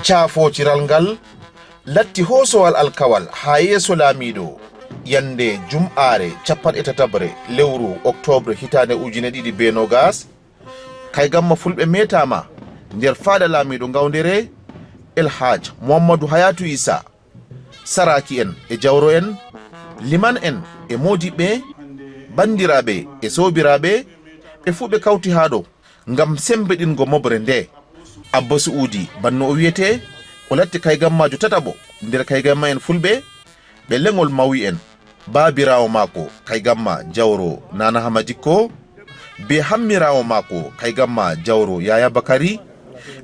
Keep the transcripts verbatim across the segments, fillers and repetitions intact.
Caafootiral ngal latti hoosowal alkawal haa yeeso laamiiɗo, yannde jum'aare capanɗe tataɓre lewru oktoobre hitaande ujine ɗiɗi bee noogas. Kaygamma fulɓe meetaama nder faada laamiiɗo Ngawndere, El Hadj Muhammadu Hayaatu Isa. Saraaki'en e jawro'en, liman'en e moodiɓɓe, banndiraaɓe e soobiraaɓe, ɓe fuu ɓe kawti haa ɗo ngam semmbiɗingo moɓre nde. Abba Su'uudi, banno o wi'etee, o latti kaygammaajo tataɓo nder kaygamma'en fulɓe, ɓe leŋol Mawi'en. Baabiraawo maako, kaygamma jawro Naana Hama Dikko, bee hammiraawo maako, kaygamma jawro Yaya Bakari,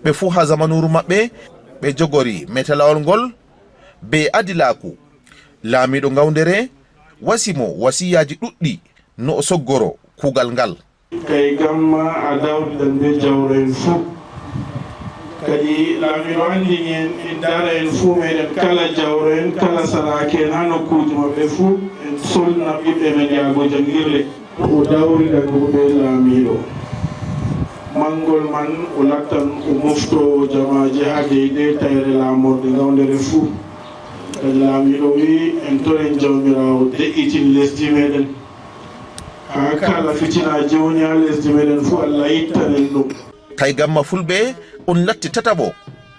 ɓe fuu haa zamanuuru maɓɓe, ɓe jogori meetalawol ngol bee adilaaku. Laamiiɗo Ngawndere wasi mo wasiyaaji ɗuɗɗi no o soggoro kuugal ngal. Kaygamma a dawridan bee jawro'en fuu. Kadi laamiiɗo anndini en, en dara en fuu meeɗen, kala jawro'en, kala saraake'en haa nokkuuji maɓɓe fuu, en solna ɓiɓɓe men yahgo janngirle. O dawrida ɗum bee laamiiɗo. Manngol man o lattan o moftoowo jamaaji haa deydey tayre laamorde Ngawndere fuu. Kadi laamiiɗo wi'i en toren Jawmiraawo de'itin lesdi meeɗen. Haa kala fitinaaji woni haa lesdi meeɗen fuu, Allah ittanen ɗum. Kaygamma fulɓe on latti tataɓo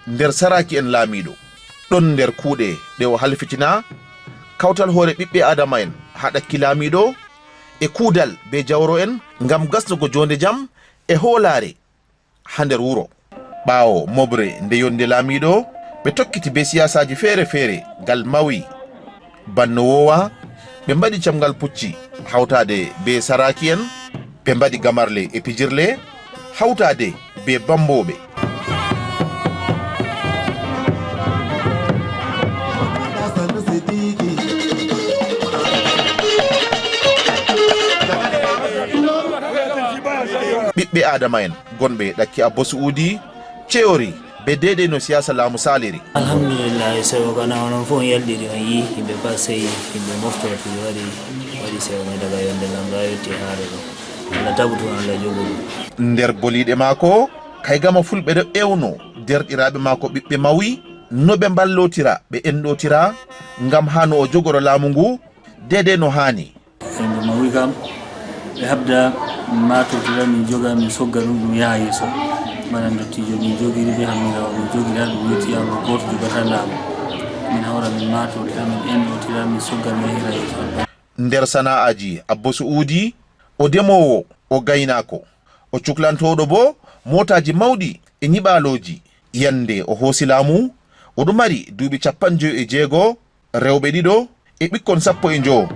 nder saraaki'en laamiiɗo. Ɗon nder kuuɗe ɗe o halfitina, kawtal hoore ɓiɓɓe Aadama'en haa ɗakki laamiiɗo, e kuudal bee jawro'en ngam gasnugo joonde jam e hoolaare haa nder wuro. Ɓaawo moɓre nde yonde laamiiɗo, ɓe tokkiti bee siyaasaaji feere-feere ngal Mawi. Banno woowa, ɓe mbaɗi camngal pucci hawtaade bee saraaki'en, ɓe mbaɗi gamarle e pijirle hawtaade bee bammbooɓe. Ɓiɓɓe Aadama'en gonɓe ɗakki Abba Su'uudi ceyori bee deydey no siyaasa laamu saaliri. Alhamdulillahi, so kana onon fof on yalɗiri, on yii yimɓe Passey, yimɓe moftooti, waɗi, waɗi sewo no daga yonde lam, raa yotti haare ɗo. Allah tagutu, Allah jogo ɗum. Nder boliiɗe maako, kaygama fulɓe ɗo ewno derɗiraaɓe maako ɓiɓɓe Mawi, no ɓe mballotira, ɓe enɗotira, ngam haa no o jogoro laamu ngu deydey no haani. Yimɓe Mawi kam, ɓe habda min maatotira, min joga, min sogga ɗum, ɗum yaha yeeso. Bana ndottiijo min jogiri, bee hammiraawo min jogiri, haa ɗum yotti haa gooto jogata laamu. Min hawra min maatotira, min enɗotira, min sogga, min yahira yeeso. Nder sana'aaji Abba Su'uudi, o demoowo, o gaynaako, o cuklantooɗo boo mootaaji mawɗi e nyiɓaalooji. Yande o hoosi laamu, o ɗo mari duuɓi cappanɗe jowi e jeego, rewɓe ɗiɗo e ɓikkon sappo e njowo.